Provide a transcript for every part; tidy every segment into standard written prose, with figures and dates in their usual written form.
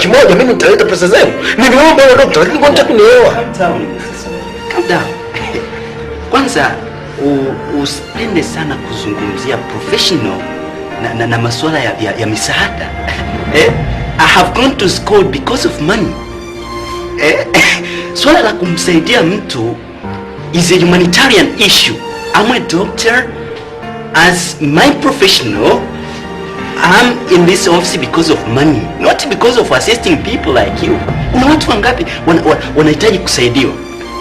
100,000 mimi nitaleta pesa zenu. Nimeomba wewe doctor, lakini kwa nini kunielewa? Calm down, Mr. Samia. Calm down. Kwanza usipende sana kuzungumzia professional na masuala ya misaada. Eh? I have gone to school because of money. Eh? Swala la kumsaidia mtu is a humanitarian issue. I'm a doctor. As my professional, I'm in this office because of money, not because of assisting people like you. Kuna watu wangapi wanahitaji kusaidiwa?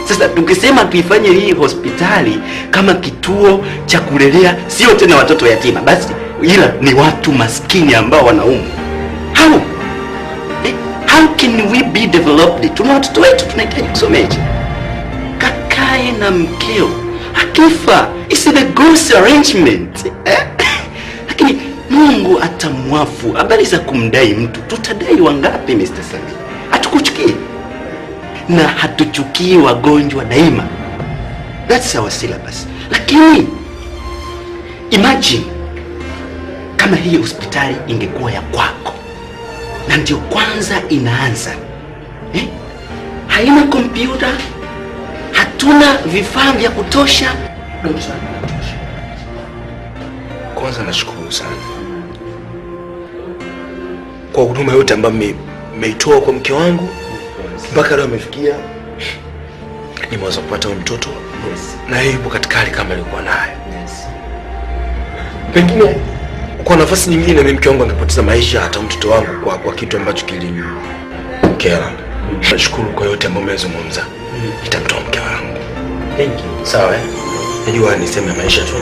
Sasa tukisema tuifanye hii hospitali kama kituo cha kulelea sio tena watoto yatima, basi ila ni watu maskini ambao wanaumwa. How? How can we be developed? Tuna watoto wetu tunahitaji kusomesha. Kakae na mkeo akifa, it's the God's arrangement. Lakini Mungu atamwafu. Habari za kumdai mtu, tutadai wangapi Mr. Samia? Hatukuchukii na hatuchukii wagonjwa daima. That's our syllabus. Lakini imagine kama hii hospitali ingekuwa ya kwako na ndio kwanza inaanza. Haina kompyuta, hatuna vifaa vya kutosha. Kwanza nashukuru sana kwa huduma yote ambayo mmeitoa kwa mke wangu mpaka leo amefikia. Nimeweza kupata huyu mtoto. Na yeye yupo katika hali kama alikuwa nayo. Pengine kwa nafasi nyingine mimi mke wangu angepoteza maisha, hata mtoto wangu kwa kitu ambacho kilimkera. Nashukuru kwa yote ambayo mmezungumza. Nitamtoa mke wangu. Thank you. Sawa eh? Najua niseme maisha tu.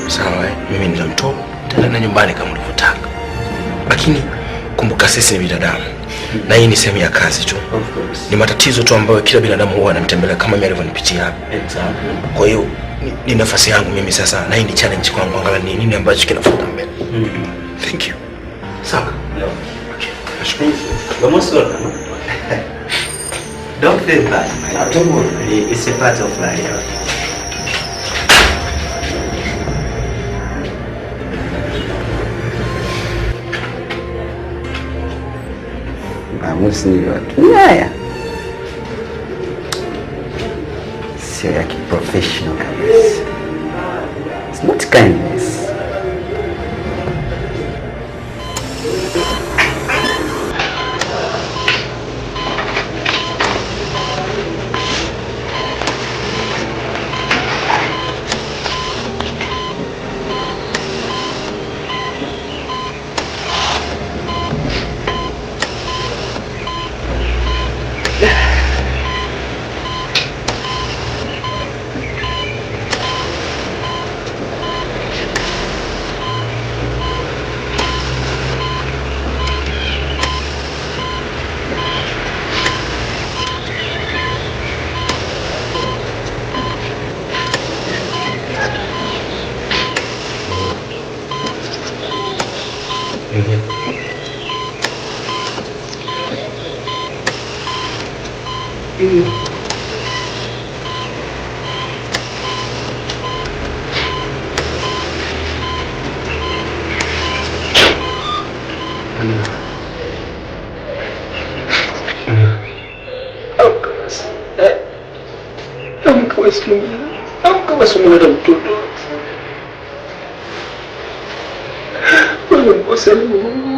Sawa eh? Mimi nitamtoa, nitaenda nyumbani kama ulivyotaka. Lakini kumbuka sisi ni binadamu. Na hii ni sehemu ya kazi tu. Of course. Ni matatizo tu ambayo kila binadamu huwa anamtembelea kama mimi alivyonipitia hapa. Exactly. Kwa hiyo ni nafasi yangu mimi sasa, na hii ni challenge kwangu, angalia ni nini ambacho kinafuata mbele. Thank you. Sawa. No. Okay. Nashukuru. You're most welcome. Don't feel bad, man. Don't worry. It's a part of life. Maamuzi niliyotumia haya sio ya kiprofessional kabisa. It's not kindness. Amka basi umeleta mtoto. Wewe mkosea Mungu.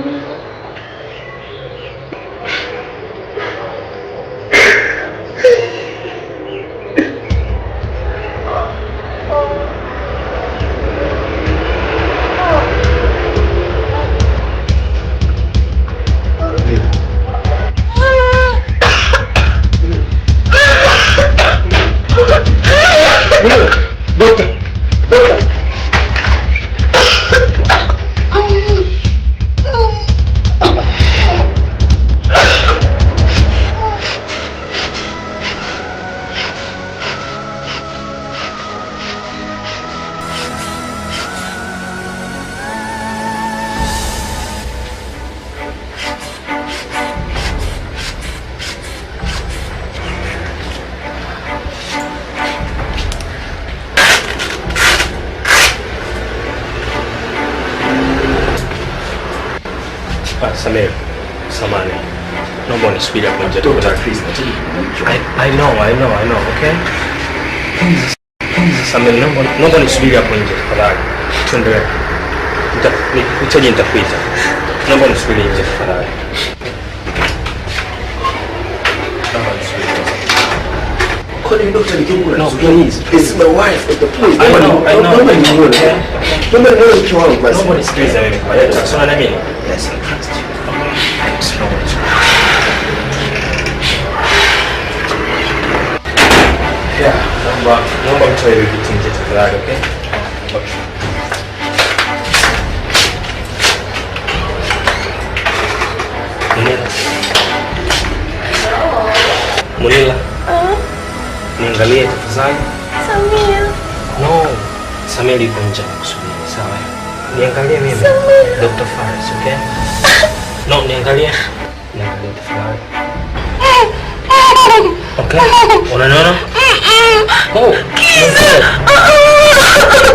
Samir, samahani. Naomba unisubiri hapo nje. Please. I know, I know, I know, okay? Please, please, Samir, naomba nisubiri hapo nje tafadhali. Tuendelee. Nitaje nitakuita. Naomba nisubiri nje tafadhali. Naomba nisubiri nje. Kwani doctor nikiona? No, please. This is my wife, doctor, please. I know, I know. Naomba nimuone. Naomba nimuone mke wangu basi. Naomba nisikilize mimi kwanza. Sio na mimi. Yes, I trust you. Thanks, naomba nisubiri. Yeah, naomba mtoe hivi vitu nje tafadhali, okay? Okay. Munila. Munila. Niangalie tafadhali. Samia. No. Samia yuko nje anakusubiri, sawa? Niangalie mimi. Samia. Dr. Faris, okay? No, niangalie. Niangalie tafadhali. Okay. Unaniona? Oh. Kiza.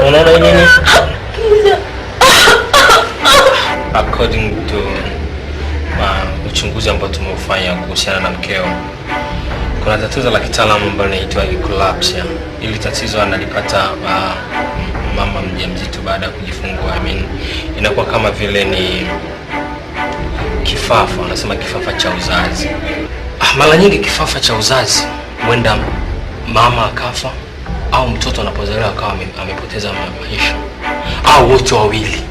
Unaona hii nini? Kiza. According to uchunguzi ambao tumeufanya kuhusiana na mkeo, kuna tatizo la kitaalamu ambalo linaitwa eclampsia. Ili tatizo analipata mama mjamzito baada ya kujifungua. I mean, inakuwa kama vile ni kifafa, wanasema kifafa cha uzazi. Mara nyingi kifafa cha uzazi huenda mama akafa au mtoto anapozaliwa akawa amepoteza maisha au wote wawili.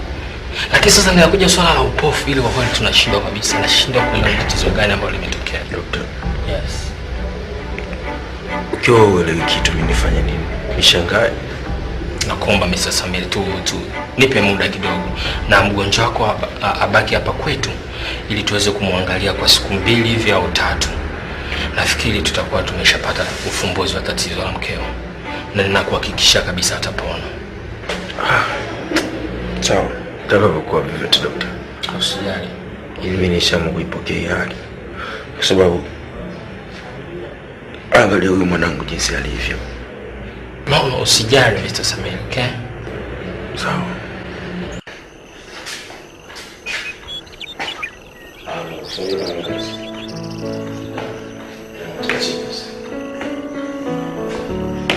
Lakini sasa linakuja swala la upofu, ili kwa kweli tunashindwa kabisa. Nashindwa kuelewa ni tatizo gani ambalo limetokea. Doctor. Yes. Ukiwa huelewi kitu mimi nifanye nini? Nishangae. Nakuomba Mr. Samir tu nipe muda kidogo na mgonjwa wako abaki hapa kwetu ili tuweze kumwangalia kwa siku 2 hivi au 3. Nafikiri tutakuwa tumeshapata ufumbuzi wa tatizo la mkeo na ninakuhakikishia kabisa atapona. Sawa. Itakavyokuwa vyovyote doctor. Usijali. Ili mimi nishaamua kuipokea hali. Kwa sababu angalia huyu mwanangu jinsi alivyo. No, usijali Mr. Samir, okay? Sawa.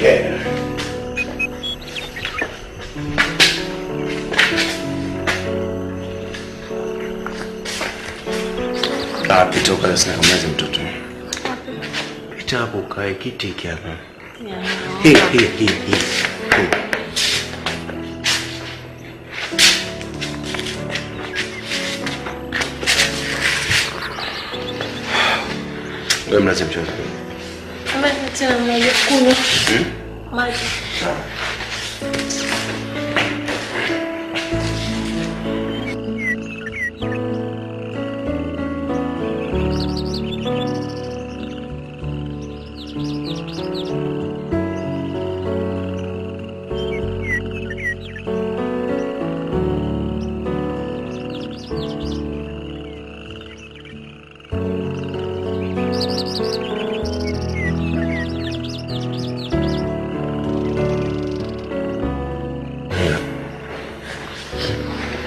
Yeah. Pita ukae sina kamazi mtoto. Pita hapo ukae kiti hiki hapa. Hii. Wewe mlaze mtoto. Mama tena maji kunywa. Maji. Sawa.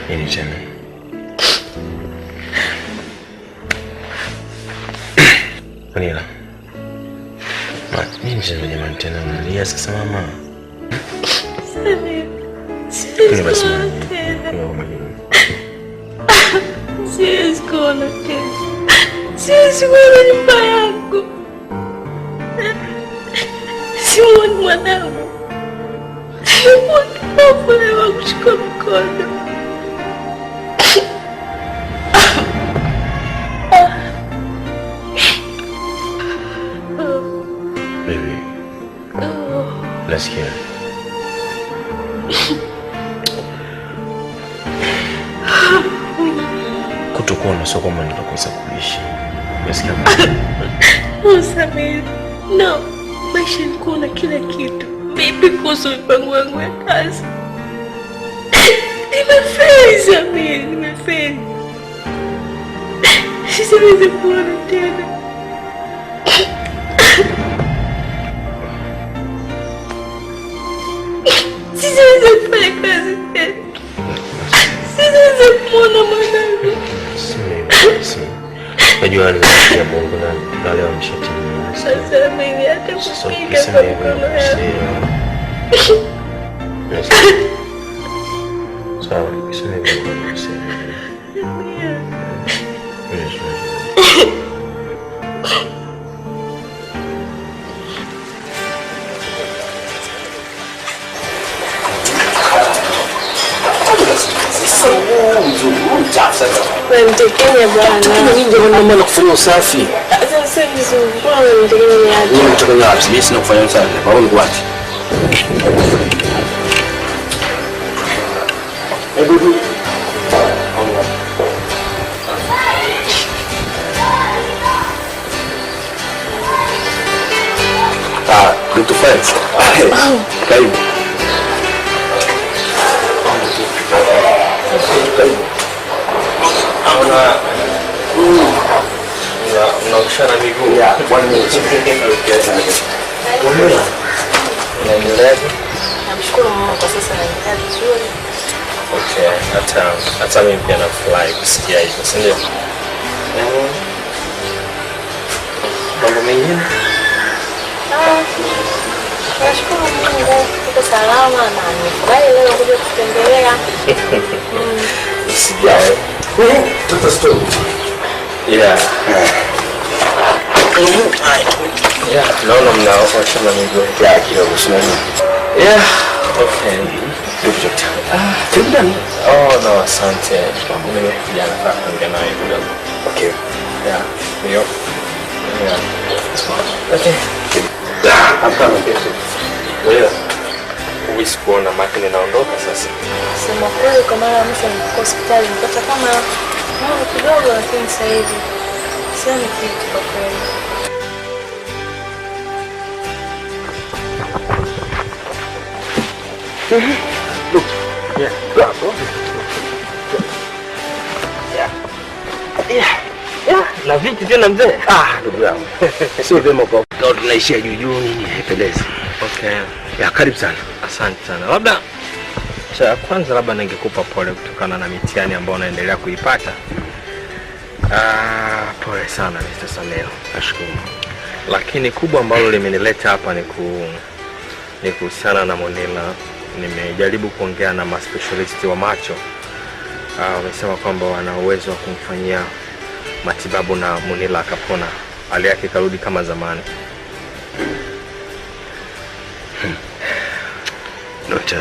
Nini tena? Manila. Nini tena jamani tena unalia sasa mama? Samir. Siwezi kuona tena. Siwezi kuona tena. Siwezi kuona nyumba yangu. Simuoni mwanangu. Simuoni wa kushika mkono. Baby, nasikia. Kutokuona sio kwamba nitakosa kuishi. Nasikia. Oh, Samir. No, maisha ni kuona kila kitu. Vipi kuhusu mipango yangu ya kazi? Nimefeli, Samir, nimefeli. Siwezi kuona tena. Siwezi kufanya kazi tena. Siwezi kumwona mwanangu. Unajua ni ya Mungu na leo ameshatimia. Sasa mimi hata kupika kwa mikono yangu. Sawa, ukisema hivyo unakosea. Mtekenya bwana. Mimi ndio maana kufanya usafi. Sasa vizuri. Mbona mtekenya aje? Mimi mtekenya wapi? Mimi sina kufanya usafi. Kwa hiyo nikuache. Hebu Dr. Friends. Karibu. Karibu. Unaoshana miguu. Yeah, 1 minute. Okay. Unaendeleaje? Namshukuru Mungu kwa sasa naendelea vizuri. Okay, hata mimi pia nafurahi kusikia hivyo, si ndio? Mambo mengine? Nashukuru Mungu niko salama na nimefurahi leo kuja kutembelea. Usijali. Tuta story. Yeah. Yeah, naona mnaoshana miguu. Yeah, kidogo simama. Yeah, okay. Dokta. Karibu ndani. Oh no, asante. Nimekuja nataka kuongea nawe kidogo. Okay. Yeah. Ndio. Yeah. Okay. I'm coming. Wewe huwezi kuona maki ninaondoka sasa. Sema kweli kwa mara ya mwisho nilikuwa hospitali nilipata kama mambo kidogo, lakini sasa hivi sioni kitu kwa kweli. Look. Yeah. Yeah. Yeah. Yeah. Na vipi tena mzee? Ndugu yangu. Sio vyema kwa tunaishia juu juu nini haipendezi. Okay. Ya, karibu sana. Asante sana. Labda cha kwanza labda ningekupa pole kutokana na mitihani ambayo unaendelea kuipata. Pole sana Mr. Samir. Nashukuru. Lakini kubwa ambalo limenileta hapa ni kuhusiana na Monela. Nimejaribu kuongea na ma-specialist wa macho. Wamesema kwamba wana uwezo wa kumfanyia matibabu na Monela akapona. Hali yake karudi kama zamani. Dokta,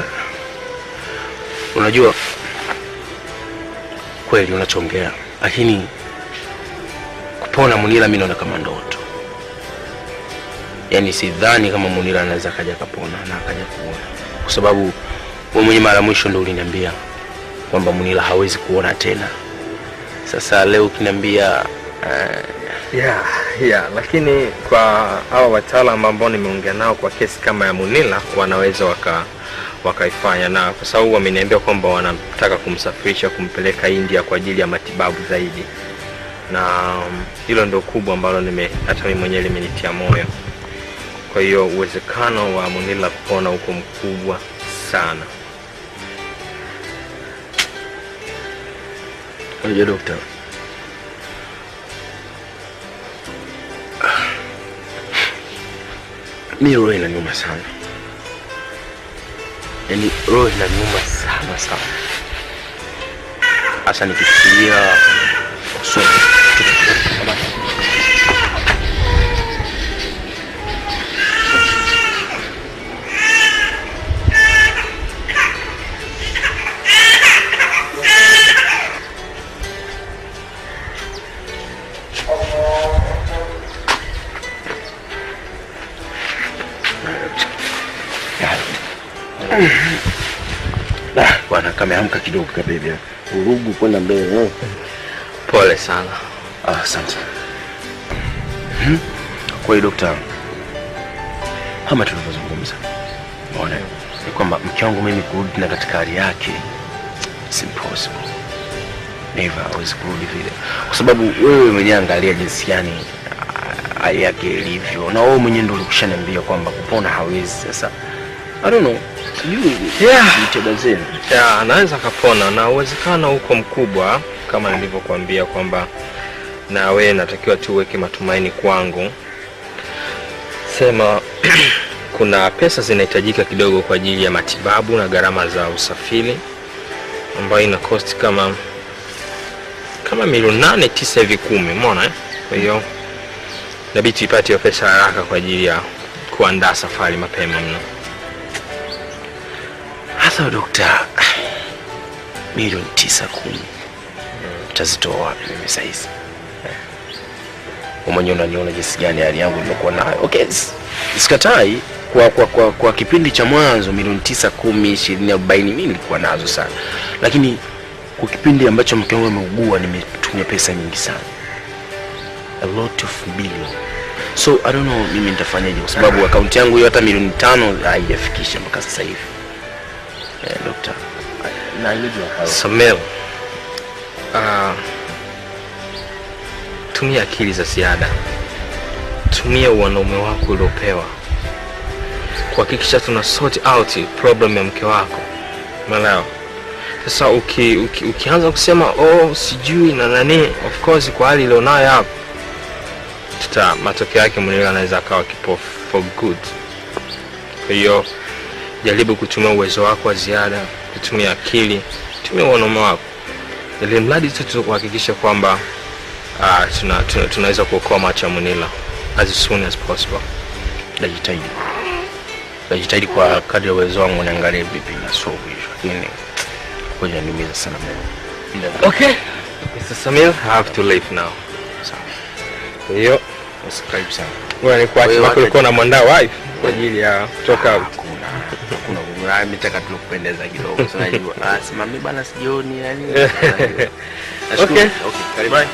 unajua kweli unachongea, lakini kupona Munila mimi naona kama ndoto. Yaani sidhani kama Munila anaweza kaja kapona na akaja kuona. Kwa sababu wewe mwenyewe mara mwisho ndio uliniambia kwamba Munila hawezi kuona tena. Sasa leo ukiniambia Yeah, lakini kwa hawa wataalamu ambao nimeongea nao kwa kesi kama ya Munila wanaweza wakaifanya, na kwa sababu wameniambia kwamba wanataka kumsafirisha kumpeleka India kwa ajili ya matibabu zaidi. Na hilo ndio kubwa ambalo hata mimi mwenyewe limenitia moyo. Kwa hiyo uwezekano wa Munila kupona huko mkubwa sana. Unajua dokta, mi roho inaniuma sana. Yaani roho inaniuma sana sana. Hasa nikifikiria kusoma. Bwana kameamka kidogo kabebe. Urugu kwenda mbele. Pole sana. Asante. Kwa hiyo dokta, kama tulivyozungumza, unaona ni kwamba mke wangu mimi kurudi na katika hali yake it's impossible. Never hawezi kurudi vile. Kwa sababu wewe mwenyewe angalia jinsi gani hali yake ilivyo. Na wewe mwenyewe ndio ulikushaniambia kwamba kupona hawezi. Sasa I don't know. Yeah, anaweza kapona na uwezekano huko mkubwa kama nilivyokuambia kwamba Na wewe natakiwa tu uweke matumaini kwangu. Sema kuna pesa zinahitajika kidogo kwa ajili ya matibabu na gharama za usafiri ambayo ina cost kama milioni 8 9 hivi 10, umeona eh? Kwa hiyo inabidi tuipate hiyo pesa haraka kwa ajili ya kuandaa safari mapema mno. Hasa dokta, milioni 9 10 utazitoa wapi mimi sasa hizi? Wewe mwenyewe unaniona jinsi gani hali yangu nilikuwa nayo. Okay, sikatai kwa kipindi cha mwanzo milioni 9 10 20 40 mimi nilikuwa nazo sana. Lakini kwa kipindi ambacho mke wangu ameugua nimetumia pesa nyingi sana. A lot of million. So I don't know mimi nitafanyaje kwa sababu akaunti yangu hiyo hata milioni 5 haijafikisha mpaka sasa hivi. Doctor, na need your help. Samel, tumia akili za ziada. Tumia wanaume wako uliopewa kuhakikisha tuna sort out problem ya mke wako. Umeelewa? Sasa ukianza kusema oh sijui na nani, of course kwa hali ilionayo hapo tuta matokeo yake mwenyewe anaweza akawa kipofu for good. Kwa hiyo jaribu kutumia uwezo wako wa ziada, kutumia akili, tumia wanaume wako. Ili mradi tu kuhakikisha kwamba tunaweza kuokoa macho ya Munila as soon as possible. Najitahidi. Najitahidi kwa kadri ya uwezo wangu niangalie vipi na solve hiyo. Lakini kwa inaniumiza sana mimi. Okay. Mr. Samir, I have to leave now. Sawa. Kwa hiyo karibu sana. Wewe ni kwa sababu ulikuwa unamwandaa wife kwa ajili ya kutoka out. Kuna mimi nataka tu kupendeza kidogo. Sasa najua. Sema mimi bana sijioni yani. Okay. Okay, karibu. Bye.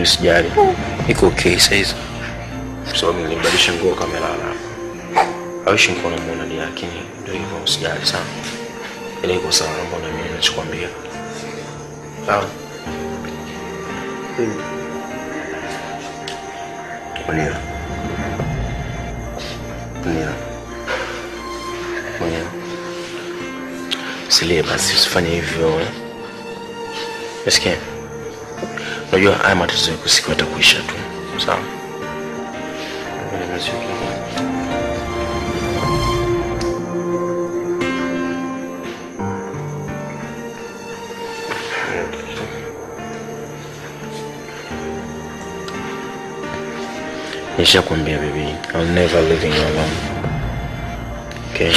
Sijali. Iko okay sasa. Kwa sababu nilibadilisha nguo kama lala. Hawishi nikuwa namuona ni, lakini ndio hivyo, usijali sana. Ile iko sawa, naomba uniamini ninachokuambia. Sawa? Munira. Munira. Munira. Usilie basi, usifanye hivyo. Unasikia? Unajua haya matatizo yako siku yatakuisha tu. Sawa? Nishakwambia baby, I'll never leave you alone. Okay?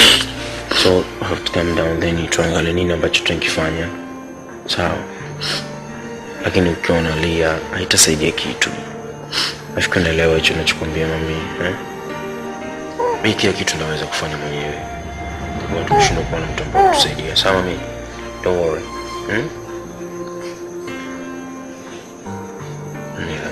So, I have to calm down then tuangalie nini ambacho tutakifanya. Sawa? Lakini ukiwa unalia haitasaidia kitu. Nafikiri unaelewa hicho ninachokuambia mami, eh? Mimi kila kitu naweza kufanya mwenyewe. Kwa tumeshindwa kuwa na mtu ambaye kutusaidia. Sawa mami? Don't worry. Hmm? Nila.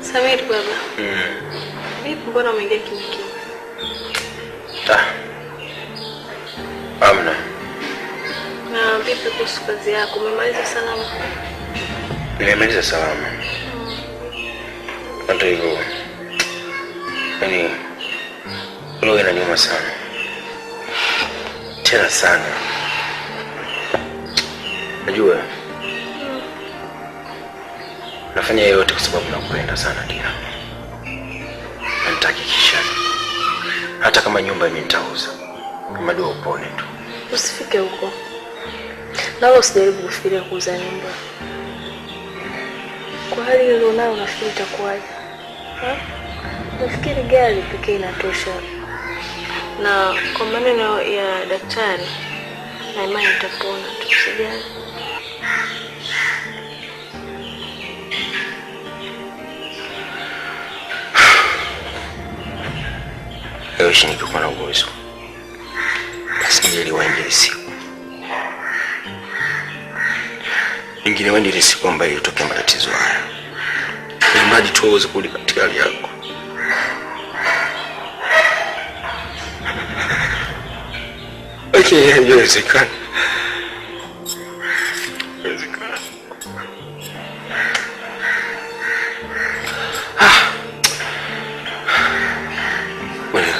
Samir baba. Vipi mbona umeingia kimya kimya? Amna. Na vipi kuhusu kazi yako? Umemaliza salama? Nimemaliza salama. Hata hivyo, yaani roho inaniuma sana. Tena sana. Najua nafanya yote kwa sababu nakupenda sana Dina. Na nitahakikisha hata kama nyumba mimi nitauza, kama dua upone tu. Usifike huko. Na wala usijaribu kufikiria kuuza nyumba. Kwa hali ulionayo unafikiri itakuwaje? Ha? Nafikiri gari pekee inatosha. Na kwa maneno ya daktari na imani utapona tu, usijali. Leo ningekuwa na uwezo basi ningeliwahi ile siku. Ningeliwahi ile siku ambayo ilitokea matatizo haya. Mradi tu uweze kurudi katika hali yako. Okay, haiwezekani. Haiwezekani. Wewe.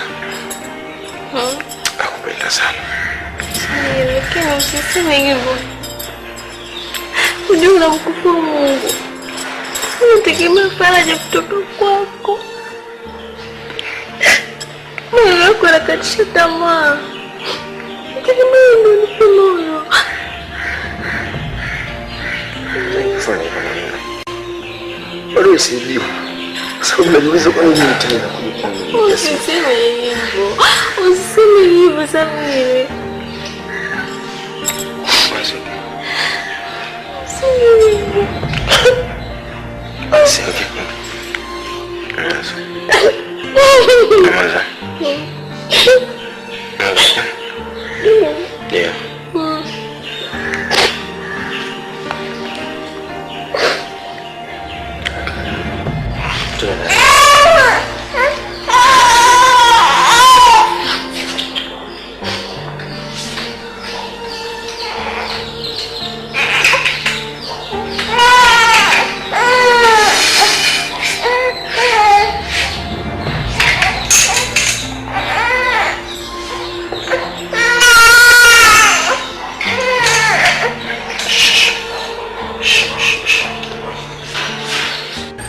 Nakupenda sana. Lakini usiseme hivyo. Unajua unamkufuru Mungu. Unategemea faraja kutoka kwako. Moyo wako unakatisha tamaa. Tegemea ndio unipe moyo. Fanya hivyo Munira. Bado sijibu. Sababu najiuliza kwa nini nitaenda kuja kwangu. Usiseme hivyo. Usiseme hivyo Samiri. Usiseme hivyo. Basi okay. Nyamaza. Yeah.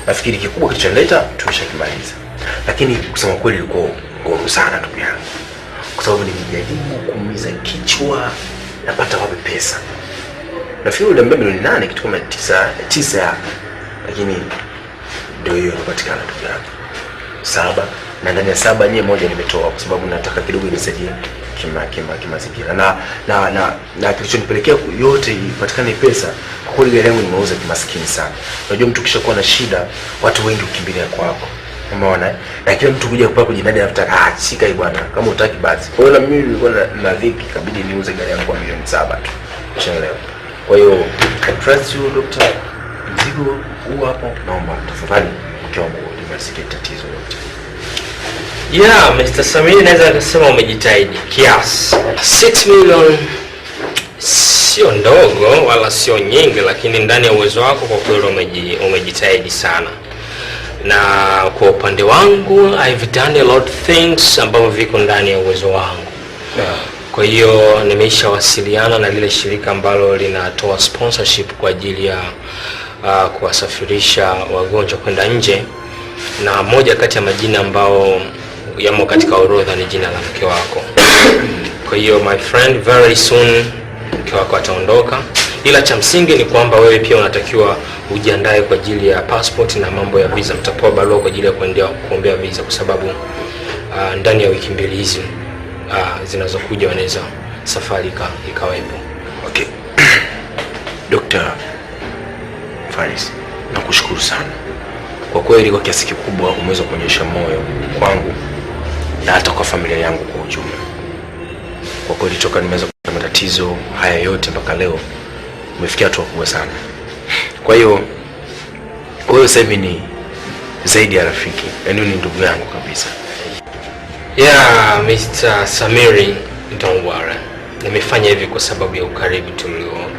Nafikiri kikubwa kilichonileta tumeshakimaliza. Lakini kusema kweli ilikuwa ngumu sana ndugu yangu. Kwa sababu nilijaribu kuumiza kichwa napata wapi pesa. Nafikiri uliambia milioni 8 kitu kama 9 lakini ndio hiyo inapatikana ndugu yangu. 7 na ndani ya 7 nyewe moja nimetoa kwa sababu nataka kidogo inisaidie kimazingira. Na kilichonipelekea yote ipatikane pesa, kwa kweli gari yangu nimeuza kimaskini sana. Unajua mtu kishakuwa na shida, watu wengi hukimbilia kwako. Umeona? Na kila mtu kuja kwako jinadi anataka shika hii bwana, kama hutaki basi. Kwa hiyo na mimi nilikuwa na dhiki, ikabidi niuze gari yangu kwa milioni 7 tu. Ushaelewa? Kwa hiyo I trust you doctor. Mzigo huu hapo, naomba tafadhali mke wangu limalizie tatizo lote. Yeah, Mr. Samiri naweza kusema umejitahidi kiasi. 6 million sio ndogo wala sio nyingi, lakini ndani ya uwezo wako kwa kweli umejitahidi sana. Na kwa upande wangu I've done a lot of things ambavyo viko ndani ya uwezo wangu. Kwa hiyo nimeshawasiliana na lile shirika ambalo linatoa sponsorship kwa ajili ya kuwasafirisha wagonjwa kwenda nje, na moja kati ya majina ambao yamo katika orodha ni jina la mke wako. Kwa hiyo my friend, very soon mke wako ataondoka, ila cha msingi ni kwamba wewe pia unatakiwa ujiandae kwa ajili ya passport na mambo ya visa. Mtapewa barua kwa ajili ya kuendea kuombea visa, kwa sababu ndani ya wiki mbili hizi zinazokuja wanaweza safari ikawepo. Okay. Dr. Faris, nakushukuru sana. Kwa kweli kwa kiasi kikubwa umeweza kuonyesha moyo kwangu na hata kwa familia yangu kwa ujumla. Kwa kweli toka nimeweza kupata matatizo haya yote mpaka leo umefikia hatua kubwa sana. Kwa hiyo wewe sasa hivi ni zaidi ya rafiki, yaani ni ndugu yangu kabisa. Yeah, Mr. Samiri, don't worry. Nimefanya hivi kwa sababu ya ukaribu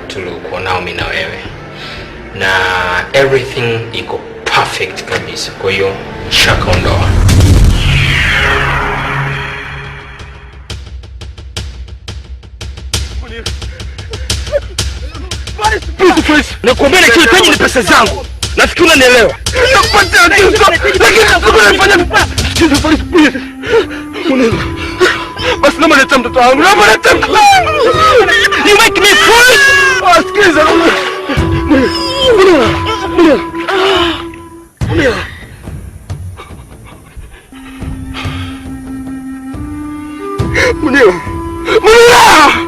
tuliokuwa nao mimi na wewe. Na everything iko perfect kabisa. Kwa hiyo shaka ondoa. Nakuambia na kile ni pesa zangu. Nafikiri unanielewa. Nakupatia kitu lakini unafanya please. Basi naomba leta mtoto wangu. Naomba leta mtoto wangu. You make me fool. Sikiliza. Munira. Munira. Munira. Munira. Munira.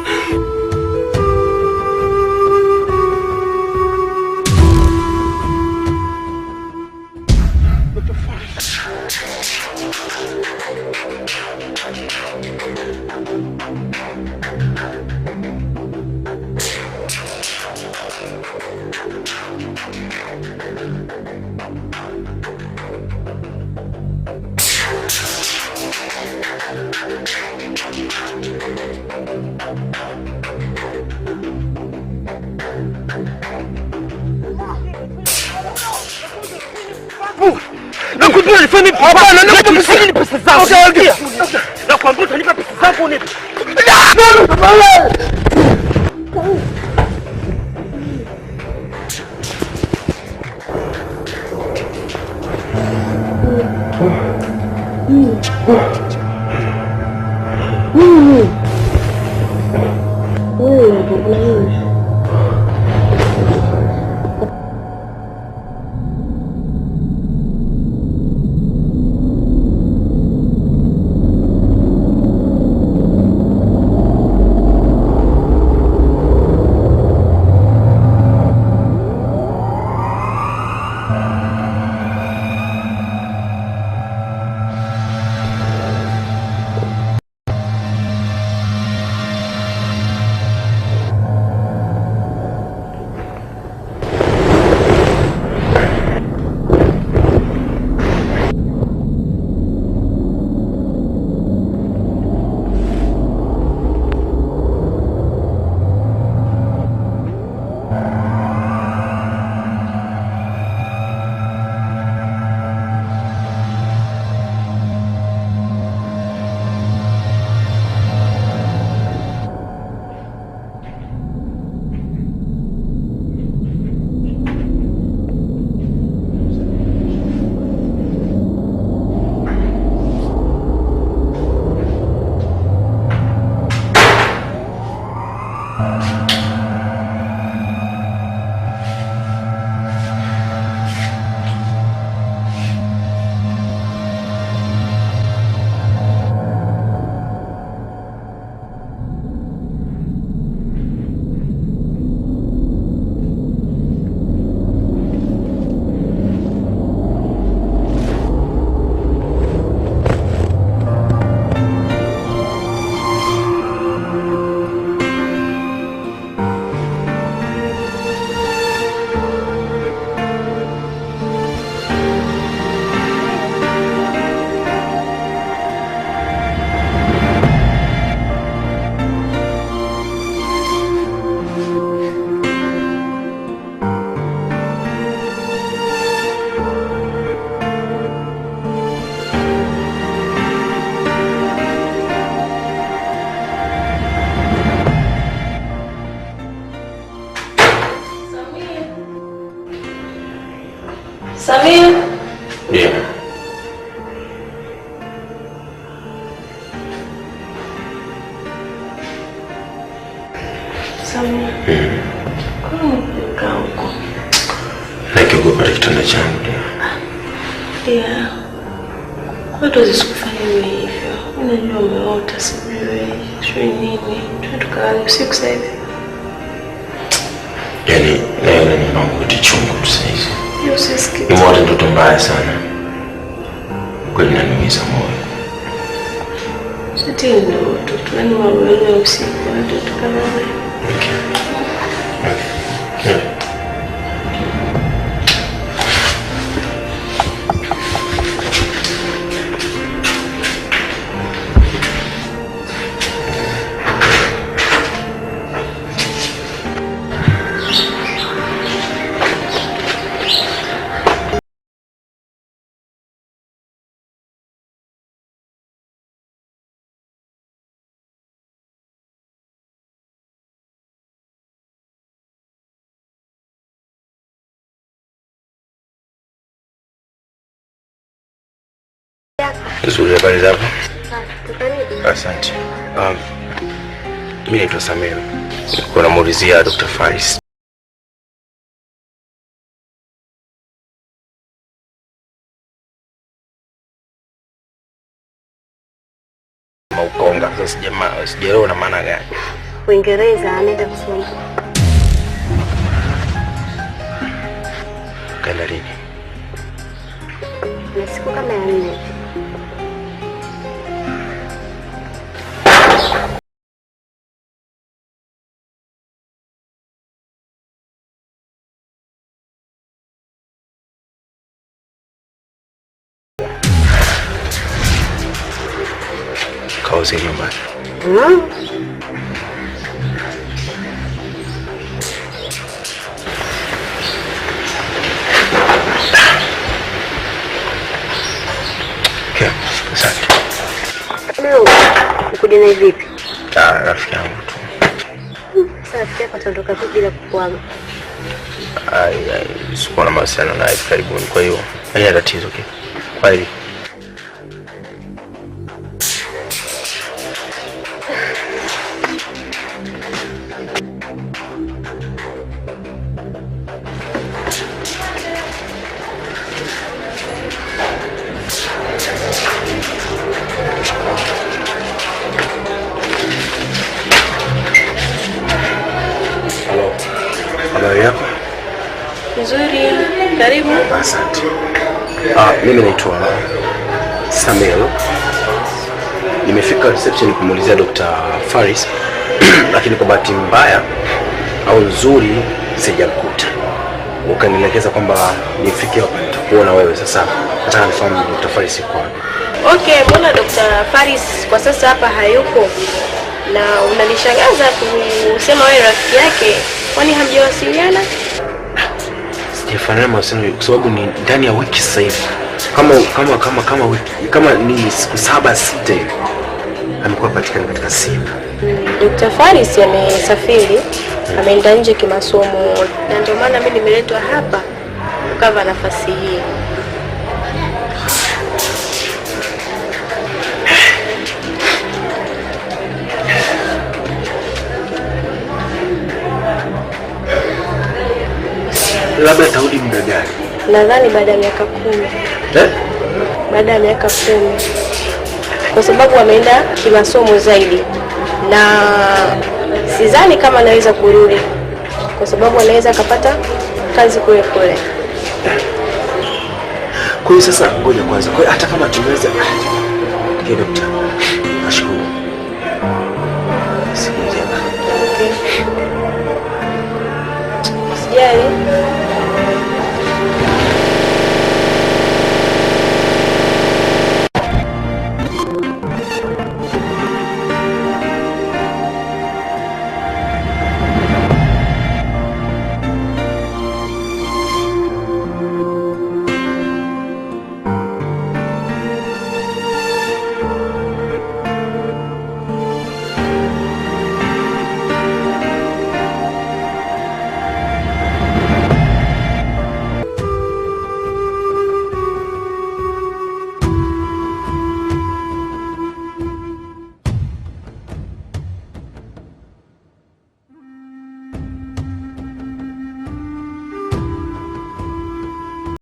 Samia. Kwa nini unakaa huko? Nakiogopa kitanda changu. Yeah. Watu wasikufanye iwe hivyo. Unajua umeota sijui nini. Twende tukalale usiku sasa hivi. Yaani naona ni mambo yote chungu tu sasa hizi. Hiyo usisikie. Nimeota ndoto mbaya sana. Kweli inaniumiza moyo. Siti ndoto tu, yaani mambo ya usiku twende tukalale. Okay. Okay. Yeah. Nzuri, habari zako? Asante. Mimi naitwa Samir. Nilikuwa namuulizia Dr. Faris. Maukonga. Sasa sijaelewa na maana gani. Uingereza anaenda kusoma. Kaenda lini? Na siku kama ya 4. Kaoze nyumbani. Okay, asante. Leo ukuja naye vipi? Rafiki yangu tu. Sasa rafiki yako ataondoka vipi bila kukuaga? Sikuwa na mahusiano naye karibuni, kwa hiyo haina tatizo. Okay. Kwa hiyo habari yako? Nzuri, karibu. Asante. Mimi naitwa Samuel. Nimefika reception kumuulizia Dr. Faris lakini kwa bahati mbaya au nzuri sijamkuta. Ukanielekeza kwamba nifike hapa nitakuona wewe. Sasa nataka nifahamu Dr. Faris yuko wapi. Okay, mbona Dr. Faris kwa sasa hapa hayupo? Na unanishangaza kusema wewe rafiki yake, kwani hamjawasiliana? Sijafanana mawasiliano kwa sababu ni ndani ya wiki sasa hivi. Kama wiki, kama ni siku 7 6 hivi. Amekuwa patikana katika simu. Dr. Faris amesafiri, ameenda nje kimasomo, na ndio maana mimi nimeletwa hapa kukava nafasi hii. Labda atarudi muda gani? Nadhani baada ya miaka 10. Baada ya miaka 10. Kwa sababu ameenda kimasomo zaidi. Na sidhani kama anaweza kurudi kwa sababu anaweza akapata kazi kule kule. Kwa hiyo sasa ngoja kwanza. Kwa hiyo hata kama tunaweza. Okay, doctor.